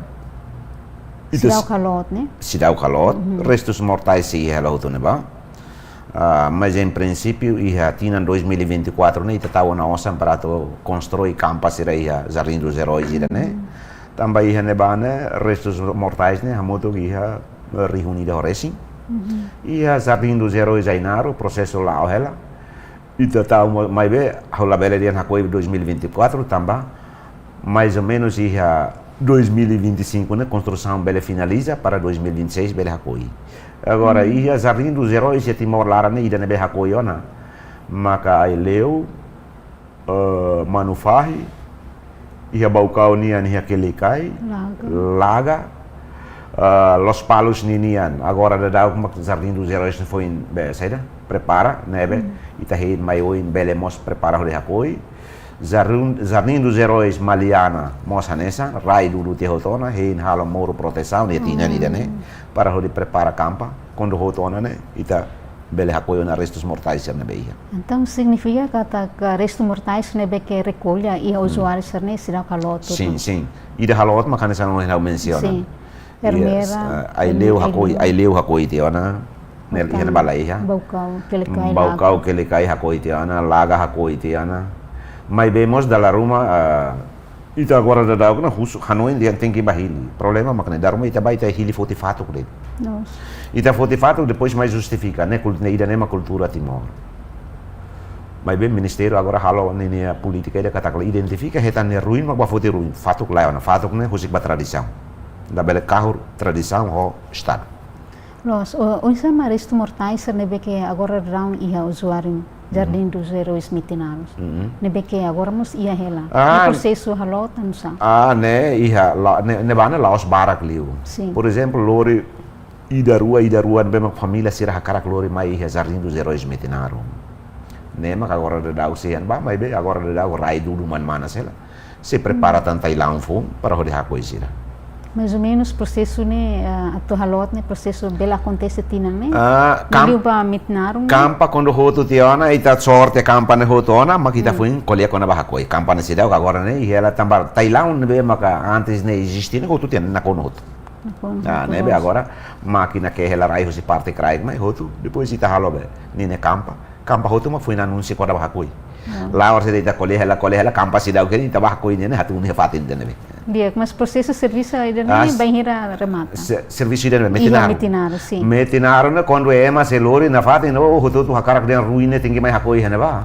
Ita seidauk haloot, ne'e? Seidauk haloot, restus mortais sei iha hela hotu ne'ebá. Ah, mas em princípio, iha tinan dois mil e vinte e quatro ne'e, ita tau ona osan para atu konstrui kampa sira iha Jardim dos Heróis ida-ne'e. Tanba iha ne'ebá ne'e, restus mortais ne'e hamutuk iha, eh, rihun ida ho resin. Iha Jardim dos Heróis Ainaro, prosesu la'o hela. Ita tau mo-, maibé, ha'u labele dehan hakoi dois mil e vinte e quatro, tanba mais ou menos iha dois mil e vinte e cinco ne'e, konstrusaun bele finaliza para dois mil e vinte e seis bele hakoi. Agora, iha Jardim dos Heróis iha Timor laran ne'e, ida ne'ebé hakoi ona maka Aileu, eh, Manufahi, iha Baucau nian iha Quelicai, Laga. Laga, eh, Lospalos ninian. Agora daudaun mak Jardim dos Heróis foin be, saida, prepara, ne'ebé ita hein mai oin bele mós prepara hodi hakoi. Jardim, Jardim dos Heróis Maliana mós hanesan, rai dudu tiha hotu ona, hein halo moru protesaun iha tinan ida-ne'e, para hodi prepara kampa, kuandu hotu ona ne'e, ita bele hakoi ona restus mortais sira ne'ebé iha. Entaun, signifika katak restu mortais ne'ebé ke rekolla iha uzuáriu sira-ne'e seidauk haloot hotu? Sin, sin. Ida haloot mak hanesan ohin ha'u mensiona. Sin. Ermera, yes, eh, Aileu hakoi, Aileu hakoi tiha ona. Ne'e iha ne'ebá la iha. Baucau, Quelicai, Baucau, Laga. Quelicai hakoi tiha ona, Laga hakoi tiha ona. Maibé mós dala ruma, eh, ita agora daudaun ne'e husu hanoin dehan tenke bá hili. Problema mak ne'e, dala ruma ita bá ita hili foti fatuk de'it. Loos. Ita foti fatuk, depois mai justifika, ne'e kult-, ne'e ida-ne'e mak kultura Timor. Maibé ministériu agora halo ninia polítika ida katak la identifika hetan ne'e ruin mak bá foti ruin. Fatuk lae ona, fatuk ne'e husik ba tradisaun. Labele kahur tradisaun ho Estadu. Loos, o, oinsá mak restu mortais sira ne'ebé ke agora daudaun iha uzuáriu Jardim dos Heróis Metinaro? Ne'ebé ke agora mós iha hela. Ah. Ne'e prosesu halo tan sá? Ah, ne'e iha, la, ne'e, ne'ebá ne'e la'ós barak liu. Sin. Por ezemplu, lori ida rua, ida rua, ne'ebé mak família sira hakarak lori mai iha Jardim dos Heróis Metinaro. Ne'e mak agora daudaun sei iha ne'ebá, maibé agora daudaun rai dudu man-manas hela. Sei prepara tan tailaun foun para hodi hakoi sira. Mais ou menos prosesu ne'e, eh, atu haloot ne'e prosesu bele akontese tinan ne'e? Ah, kam-, liu ba Metinaro ne'e? Kampa kuandu hotu tiha ona, ita sorte kampa ne'e hotu ona, mak ita foin ko'alia kona-ba hakoi. Kampa ne'e seidauk agora ne'e, iha hela tanba tailaun ne'ebé maka antes ne'e eziste ne'e hotu tiha ona, nakonu hotu. Nakonu hotu. Ah, ne'ebé loos. Agora mákina ke'e hela rai husi parte kraik mai hotu, depois ita halo be ninia kampa. Kampa hotu mak foin anunsia kona-ba hakoi. Ah. La'ós de'it ita ko'alia hela, ko'alia hela, kampa seidauk kedas, ita bá hakoi ne'e, hatún iha fatin ida-ne'ebé. Di'ak, mas prosesu servisu ida-ne'e bainhira remata? Se-, servisu ida-ne'ebé, iha Metinaro. Metinaro, sin. Metinaro ne'e, kuandu ema sei lori nafatin, oh, hotu-hotu hakarak dehan ruin ne'e tenke mai hakoi iha ne'ebá.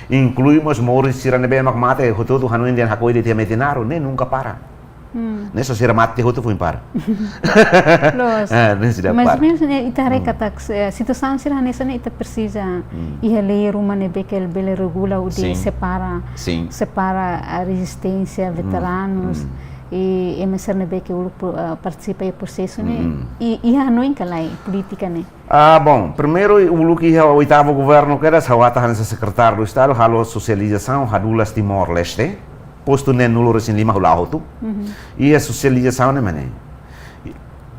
Inklui mós moris sira ne'ebé mak mate, hotu-hotu hanoin dehan hakoi de'it iha Metinaro, ne'e nunka para. Hmm. Ne'e só sira mate hotu foin para. Loos. Ah, ne'e seidauk para. Mais ou menos ne'e ita haree katak, eh, situasaun sira hanesan ne'e ita presiza iha lei ruma ne'ebé ke bele regula hodi separa, sin, separa, ah, rezisténsia, veteranus, i ema sira ne'ebé ke uluk pro-, ah, partisipa iha prosesu ne'e. I, iha hanoin ka lae polítika ne'e? Ah, bom, primeiru, uluk iha oitavu governu kedas, ha'u atu hanesan Sekretáriu Estadu, halo sosializasaun, hadulas Timor-Leste, postu neen-nulu resin lima hula hotu. Iha sosializasaun ne'e mak ne'e.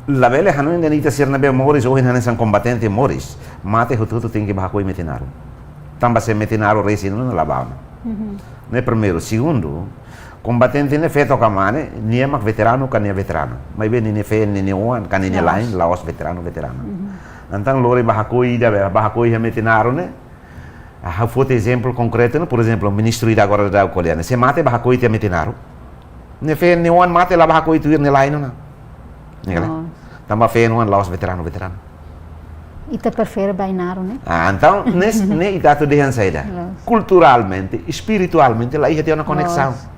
Labele hanoin dehan ita sira ne'ebé moris, ohin hanesan kombatente moris, mate hotu-hotu tenke bá hakoi Metinaro. Tanba se Metinaro resin ne'e la bá ona. Ne'e primeiru. Segundu, kombatente ne'e feto ka mane, nia mak veteranu ka nia veterana. Maibé ninia feen, ninia oan, ka ninia la'en, la'ós veteranu, veterana. Entaun lori bá hakoi ida be, bá hakoi iha Metinaro ne'e. Ah, ha'u foti ezemplu konkretu ne'e, por ezemplu, ministru ida agora daudaun ko'alia ne'e. Se mate bá hakoi tiha Metinaro. Nia feen, nia oan mate la bá hakoi tuir nia la'en ona. Ne'e ka lae? Loos. Tanba feen, oan la'ós veteranu, veterana. Ita prefere ba Ainaro, ne'e? Ah, entaun, ne'e, ne'e ita atu dehan saida? Loos. Kulturalmente, espiritualmente, la iha tiha ona koneksaun. Loos.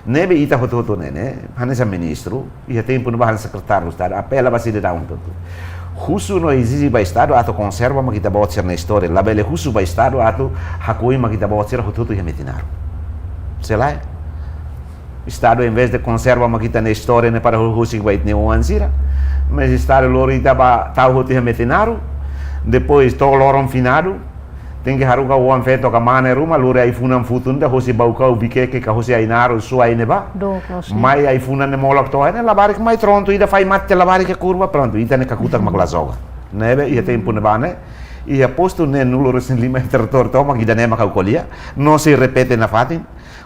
Ne'ebé ita hotu-hotu ne'e, ne'e, hanesan ministru, iha tempu ne'ebá hanesan Sekretáriu Estadu, apela ba sidadaun hotu-hotu. Husu no ezije ba Estadu atu konserva mak ita-boot sira-nia istória. Labele husu ba Estadu atu hakoi mak ita-boot sira hotu-hotu iha Metinaro. Se lae, Estadu, em vez de konserva mak ita-nia istória ne'e para husik ba ita-nia oan sira, mas Estadu lori ita ba tau hotu iha Metinaro, depois to'o loron finadu, tenke haruka oan-feto ka mane ruma, lori ai-funan futun ida hosi Baucau, Viqueque, ka hosi Ainaro, Suai ne'ebá. Dook, loos, ne'e. Mai ai-funan ne'e molok to'o iha ne'e, labarik mai trontu ida fai mate labarik iha kurba, prontu, ita-nia kakutak mak la joga. Ne'ebé, iha tempu ne'ebá ne'e, iha postu neen-nulu resin lima iha territóriu tomak ida-ne'e mak ha'u ko'alia, no sei repete nafatin,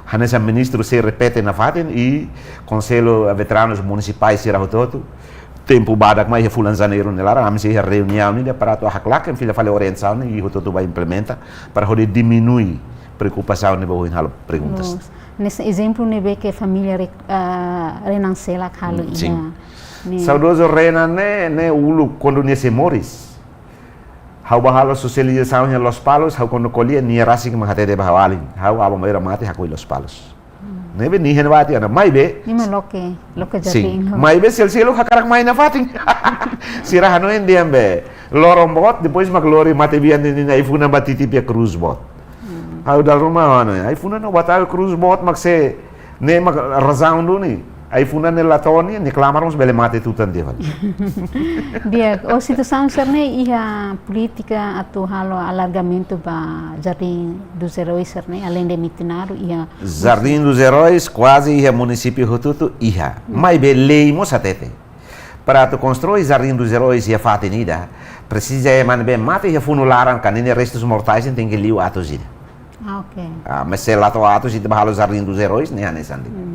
hanesan ministru sei repete nafatin, i Konsellu Veteranus Munisipais sira hotu-hotu, tempu badak mai iha fulan Janeiru nia laran, ami sei iha reuniaun ida para atu haklaken fila fali orientasaun ne'e, i hotu-hotu bá implementa, para hodi diminui preokupasaun ne'ebé ohin halo perguntas. Loos. Hanesan ezemplu ne'ebé ke família Re-, ah, Renan Selak halo. Mm, sin. Iha ne'e. Saudozu Renan ne'e, ne'e uluk kuandu nia sei moris. Ha'u bá halo sosializasaun iha Lospalos, ha'u kuandu ko'alia nia rasik mak hatete ba ha'u, alin. Ha'u aban-bainrua mate hakoi Lospalos. Hmm. Ne'ebé nia hein ba tiha ona, maibé. Nia mak loke, loke. Sin. Jardín, no? Maibé sel-seluk hakarak mai nafatin. Sira hanoin dehan be loron boot, depois mak lori matebian ninia ai-funan bá titip iha krús boot. Hmm. Ha'u dala ruma hanoin, ai-funan no bá tau iha krús boot mak se, ne'e mak razaun duni. Ai-funan ne'e la to'o nia, nia klamar mós bele mate tutan tiha fali. Di'ak, ho situasaun sira-ne'e iha polítika atu halo alargamentu ba Jardim dos Heróis sira-ne'e, além de Metinaro, iha Jardim dos Heróis, kuaze iha munisípiu hotu-hotu iha. Hmm. Maibé lei mós hatete. Para atu konstrui Jardim dos Heróis iha fatin ida, presiza ema ne'ebé mate iha funu laran ka ninia restus mortais ne'e tenke liu atus ida. Ah, ok. Ah, mas se la to'o atus ida bá halo Jardim dos Heróis, ne'e hanesan de'it. Hmm.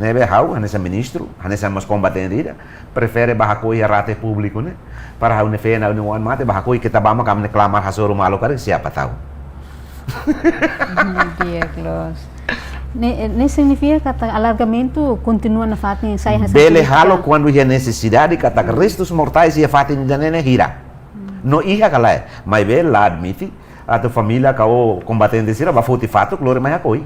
Ne'ebé ha'u, hanesan ministru, hanesan mós kombatente ida, prefere bá hakoi iha rate públiku ne'e, para ha'u-nia feen, ha'u-nia oan mate, bá hakoi keta bá mak ami-nia klamar hasoru malu karik siapa tahu. Hmm, di'ak, loos. Ne'e, ne'e signifika katak alargamentu kontinua nafatin, sai hanesan polítika. Bele halo kuandu iha nesesidade katak restus mortais iha fatin ida-ne'e ne'e hira. Hmm. No iha ka lae, maibé la admite atu família ka kombatente sira bá foti fatuk lori mai hakoi.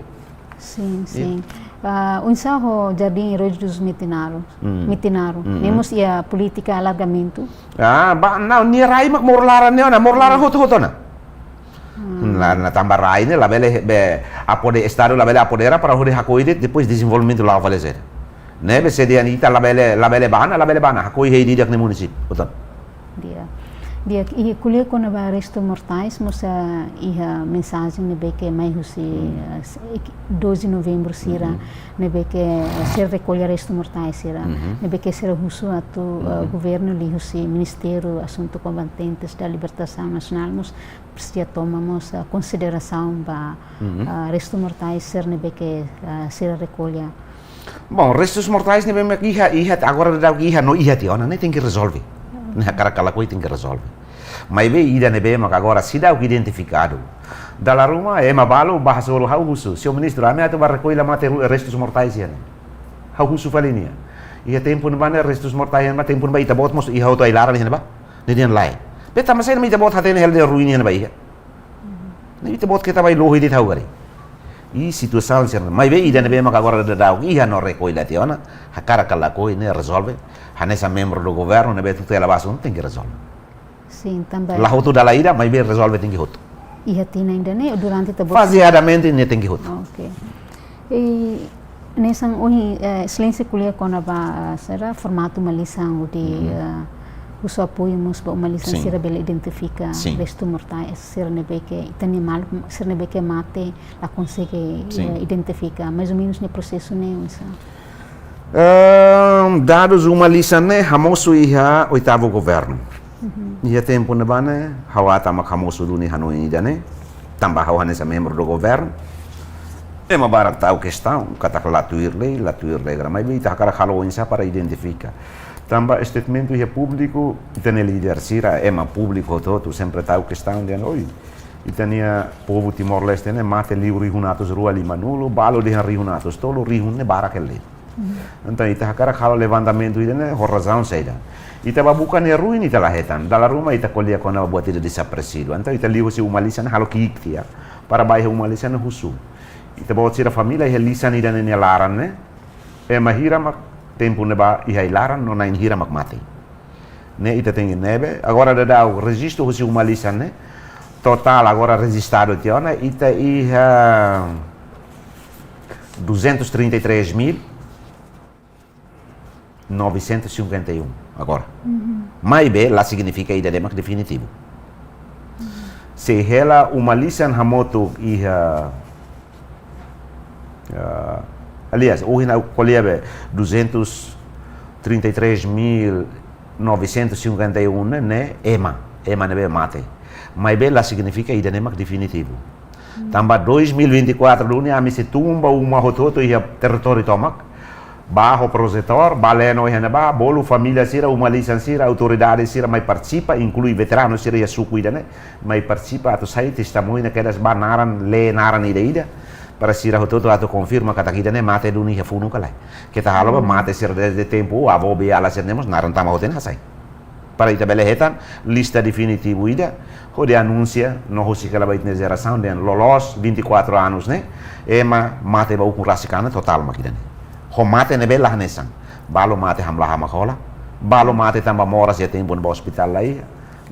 Sin, sin. Ah, oinsá ho Jardim Heróis dos Metinaro. Hmm. Metinaro. Hmm. Ne'e mós iha polítika alargamentu. Ah, ba, não, nia rai mak moru laran ne'e ona, moru laran hotu-hotu ona. Hmm. La, la tanba rai ne'e labele be apode-, Estadu labele apodera para hodi hakoi de'it, depois dezenvolvimentu la'o fali saida. Ne'ebé se dehan ita labele, labele bá ona, labele bá ona, hakoi iha ida-idak nia munisípiu. Betul. Di'ak. Di'ak, i ko'alia kona-ba restu mortais, mós, eh, iha mensajen ne'ebé ke mai husi, hmm, eh, s-, ik-, doze Novembru sira, mhm, ne'ebé ke, eh, sira rekolla restu mortais sira, mhm, ne'ebé ke sira husu atu, eh, mhm, governu liuhusi Ministériu Asuntu Kombatentes da Libertasaun Nasionál, mós presiza toma mós, eh, konsiderasaun ba, mhm, eh, restu mortais sira ne'ebé ke, eh, sira rekolla. Bom, restus mortais ne'ebé mak iha, iha, agora daudaun iha, no iha tiha ona, ne'e tenke rezolve. Ne'e hakarak ka lakohi tenke rezolve. Maibé ida ne'ebé mak agora seidauk identifikadu. Dala ruma, ema balu, bá hasoru ha'u husu. Señór Ministru, ami atu bá rekolla mate ru-, restus mortais iha ne'e. Ha'u husu fali nia. Iha tempu ne'ebá ne'e restus mortais iha ne'ebá, tempu ne'ebá ita-boot mós iha hotu ai-laran iha ne'ebá. Ne'e dehan lae. Be tanba saida mak ita-boot hatene hela dehan ruin iha ne'ebá iha. Ne'e ita-boot keta bá lohi de'it ha'u karik. I situasaun sira-ne'e. Maibé ida ne'ebé mak agora daudaun iha no rekolla tiha ona, hakarak ka lakohi ne'e rezolve. Hanesan membru do governu ne'ebé tutela ba asuntu tenke rezolve. Sin, tanba. La hotu dala ida, maibé rezolve tenke hotu. Iha tinan ida-ne'e, durante ita-boot. Fazeadamente ne'e tenke hotu. Ok. I hanesan ohin, eh, Exelénsia ko'alia kona-ba, eh, saida, formatu uma-lisan hodi, mhm, eh, husu apoiu mós ba uma-lisan, sin, sira bele identifika, sin, restu mortais sira ne'ebé ke, ita-nia maluk sira ne'ebé ke mate, la konsege, sin, eh, identifika. Mais ou menus ne'e prosesu ne'e oinsá? Ehm, dadus uma-lisan ne'e hamosu iha oitavu governu. Mhm. Iha tempu ne'ebá ne'e, ha'u ata mak hamosu duni hanoin ida-ne'e. Tanba ha'u hanesan membru do governu. Ema barak tau kestaun, katak la tuir lei, la tuir regra. Maibé ita hakarak halo oinsá para identifika. Tanba statement iha públiku, ita-nia líder sira, ema públiku hotu-hotu, sempre tau kestaun dehan, oi, ita-nia povu Timor-Leste ne'e mate liu rihun atus rua limanulu, balu dehan rihun atus tolu, rihun ne'e barak hela de'it. Mhm. Entaun, ita hakarak halo levantamentu ida-ne'e, ho razaun saida. Ita bá buka nia ruin ita la hetan. Dala ruma ita ko'alia kona-ba buat ida desaparesidu. Entaun, ita liuhusi uma-lisan halo ki'ik tiha. Para bá iha uma-lisan husu. Ita-boot sira família iha lisan ida-ne'e nia laran ne'e. Ema hira mak tempu ne'ebá iha ai-laran, no na'in hira mak mate. Ne'e ita tenke ne'ebé. Agora daudaun rejistu husi uma-lisan ne'e. Totál agora rejistadu tiha ona, ita iha duzentos trinta e três mil novecentos e cinquenta e um agora. Maibé la signifika ida-ne'e mak definitivu. Se hela uma lisan hamutuk iha, ah, aliás, ohin ha'u ko'alia be duzentos trinta e três mil novecentos e cinquenta e um ne'e, ne'e ema, ema ne'ebé mate. Maibé la signifika ida-ne'e mak definitivu. Tanba dois mil e vinte e quatro duni ami sei tun ba uma hotu-hotu iha territóriu tomak. Bá ho projetór, bá leno iha ne'ebá, bolu família sira, uma lisan sira, autoridade sira mai partisipa, inklui veteranu sira iha suku ida-ne'e, mai partisipa atu sai testemuña kedas ba naran, lee naran ida-ida, para sira hotu-hotu atu konfirma katak ida-ne'e mate duni iha funu ka lae. Keta halo ba mate sira desde tempu avó beiala sira ne'e mós naran tama hotu-hotu hasai. Para ita bele hetan lista definitivu ida, hodi anunsia, no husik hela ba ita-nia jerasaun dehan loloos vinte e quatro anos ne'e, ema mate ba ukun rasik ona totál mak ida-ne'e. Ho mate ne'ebé la hanesan. Balu mate hamlaha mak hola, balu mate tanba moras iha tempu ne'ebá ospitál la iha,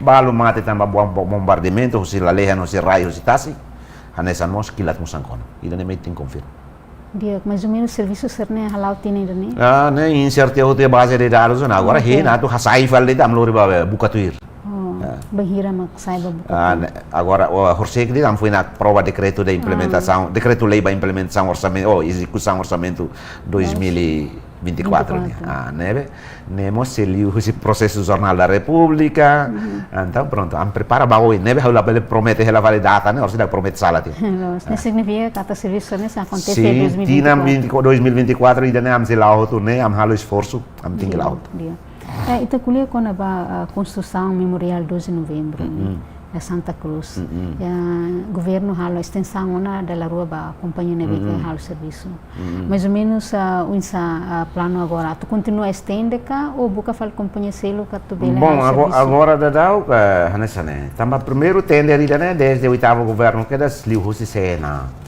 balu mate tanba bom-, bom-, bombardeamentu, husi lalehan, husi rai, husi tasi, hanesan mós kilat musan kona. Ida-ne'e mak ita tenke konfirma. Di'ak, mais ou menos servisu sira-ne'e hala'o tinan ida-ne'e? Ah, ne'e insert iha hotu iha baze de dadus ona. Agora, ok, hein atu hasai fali de'it ami lori ba buka tuir. Oh, bainhira mak sai ba buka tuir? Ah, ne'e, agora, oh, horisehik de'it ami foin aprova dekretu de implementasaun, dekretu-lei ba implementasaun orsamentu, oh, ezekusaun orsamentu dois mil e vinte e quatro nian. Ah, ne'ebé, ne'e mós sei liu husi prosesu Jornál da Repúblika. Entaun, prontu, ami prepara ba oin, ne'ebé ha'u labele promete hela fali data ne'e, orsida promete sala tiha. Loos, ne'e signifika katak servisu ne'e sei akontese iha dois mil e vinte e quatro. Sin, tinan vinte, dois mil e vinte e quatro ida-ne'e ami sei la'o hotu ne'e, ami halo esforsu, ami tenke la'o hotu. Di'ak. Eh, ita ko'alia kona-ba, ah, konstrusaun Memoriál doze Novembru ne'e, iha Santa Cruz. Iha governu halo estensaun ona dala rua ba kompañia ne'ebé ke halo servisu. Mais ou menos, ah, oinsá, ah, planu agora? Atu kontinua estende ka ou buka fali kompañia seluk atu bele halo servisu? Bom, ago-, agora daudaun, eh, hanesan ne'e. Tanba primeiru tender ida-ne'e desde oitavu governu kedas liu husi CNA.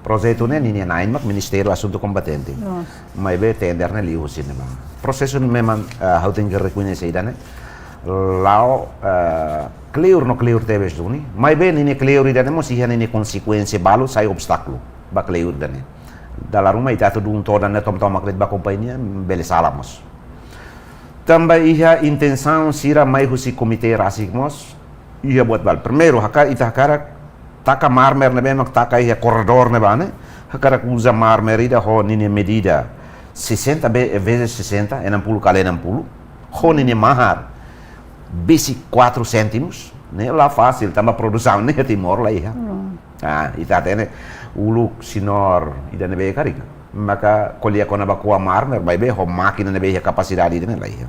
Projetu ne'e ninia na'in mak Ministériu Asuntu Kombatente. Loos. Maibé tender ne'e liu husi ne'ebá. Prosesu ne'e memang, eh, ha'u tenke rekoñese ida-ne'e la'o, eh, kleur no kleur tebes duni. Maibé ninia kleur ida-ne'e mós iha ninia konsekuénsia balu, sai obstákulu ba kleur ida-ne'e. Dala ruma ita atu dun todan ne'e tomak-tomak de'it ba kompañia, bele sala mós. Tanba iha intensaun sira mai husi komité rasik mós, iha buat balu. Primeiru, haka-, ita hakarak taka mármore ne'ebé mak taka iha korredór ne'ebá ne'e, hakarak uza mármore ida ho ninia medida sessenta be-, vezes sessenta, enam puluh kali enam puluh, ho ninia mahar besik quatro cêntimos, ne'e la fasil, tanba produsaun ne'e Timor la iha. Ah, ita hatene uluk senhor ida ne'ebé karik. Maka ko'alia kona-ba ko'a mármore, maibé ho mákina ne'ebé iha kapasidade ida-ne'e la iha.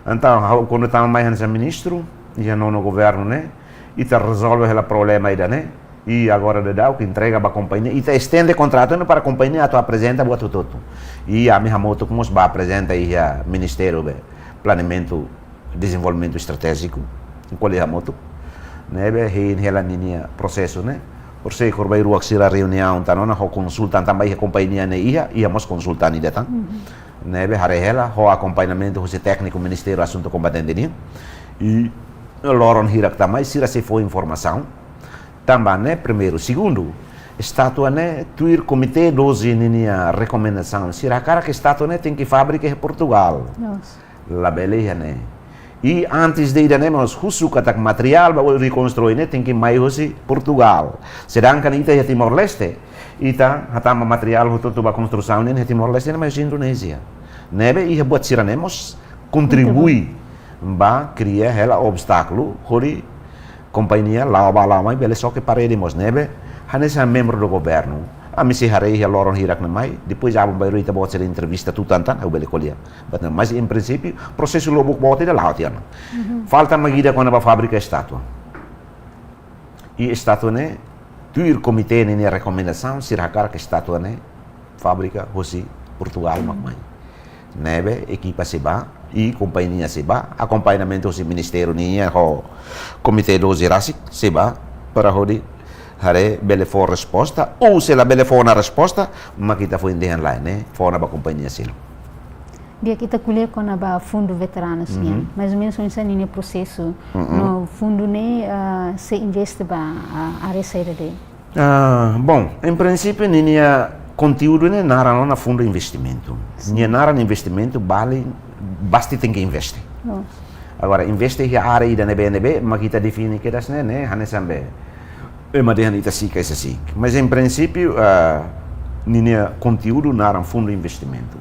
Entaun, ha'u kuandu tama mai hanesan ministru, iha nono governu ne'e, ita rezolve hela problema ida-ne'e, i agora daudaun ke entrega ba kompañia, ita estende kontratu ne'e para kompañia atu aprezenta buat hotu-hotu. I ami hamutuk mós bá aprezenta iha Ministériu be Planeamentu Dezenvolvimentu Estratéjiku, ko'alia hamutuk. Ne'ebé hein hela ninia prosesu ne'e. Horisehik loron bainrua sira reuniaun tan ona ho konsultan tanba iha kompañia ne'e iha, iha mós konsultan ida tan. Ne'ebé haree hela ho akompañamentu husi tékniku Ministériu Asuntu Kombatente nian. I loron hirak tan mai sira sei fó informasaun. Tanba ne'e primeiru, segundu, estátua ne'e tuir Komité doze ninia rekomendasaun. Sira hakarak estátua ne'e tenke fábrika iha Portugal. Loos. Labele iha ne'e. I antes de ida-ne'e mós husu katak materiál ba rekonstrui ne'e tenke mai husi Portugal. Sedangkan ita iha Timor-Leste, ita hatama materiál hotu-hotu ba konstrusaun ne'e iha Timor-Leste ne'e mai husi Indonézia. Ne'ebé iha buat sira-ne'e mós kontribui ba kria hela obstákulu hodi kompañia la'o bá la'o mai bele xoke parede mós. Ne'ebé hanesan membru do governu, ami sei haree iha loron hirak ne'e mai, depois aban-bainrua ita-boot sira entrevista tutan tan, ha'u bele ko'alia. But, mas em princípio, prosesu lubuk boot ida la'o tiha ona. Falta mak ida kona-ba fábrika estátua. I estátua ne'e, tuir komité ninia rekomendasaun, sira hakarak estátua ne'e fábrika husi Portugal mak mai. Ne'ebé ekipa sei bá, i kompañia sei bá, akompañamentu husi ministériu nian ho Komité doze rasik sei bá, para hodi haree bele fó resposta, ou se labele fó ona resposta, mak ita foin dehan lae, ne'e fó ona ba kompañia seluk. Di'ak, ita ko'alia kona-ba fundu veteranus nian. Mais ou menos oinsá ninia prosesu. No fundu ne'e, ah, sei investe ba, ah, área saida de'it? Ah, bom, em princípio, ninia konteúdu ne'e naran ona fundo investimentu. Nia naran investimentu, bali, basta tenke investe. Agora, investe iha área ida ne'ebé, ne'ebé, mak ita define kedas ne'e, ne'e, hanesan be. Ema dehan ita siik ka ita siik. Mas em princípio, ah, ninia konteúdu naran fundo investimentu.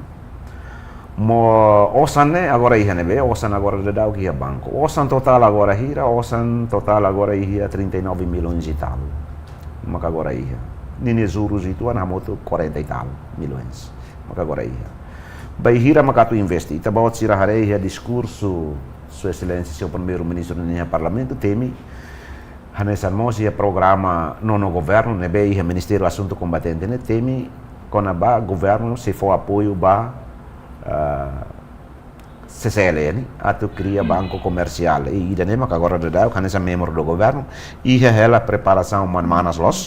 Mo osan ne'e agora iha ne'ebé, osan agora daudaun iha banku. Osan totál agora hira, osan totál agora iha trinta e nove milhões e tal. Maka agora iha. Ninia juros ituan hamutuk quarenta e tal milhões. Maka agora iha. Bainhira maka atu investe. Ita-boot sira haree iha diskursu Sua Exelénsia Señór Primeiru-Ministru ninia Parlamentu temi hanesan mós iha programa nono governu ne'ebé iha Ministériu Asuntu Kombatente ne'e temi kona-ba governu sei fó apoiu ba, ah, C C L N atu kria banku komersiál. I ida-ne'e maka agora daudaun hanesan membru do governu iha hela preparasaun man-manas loos.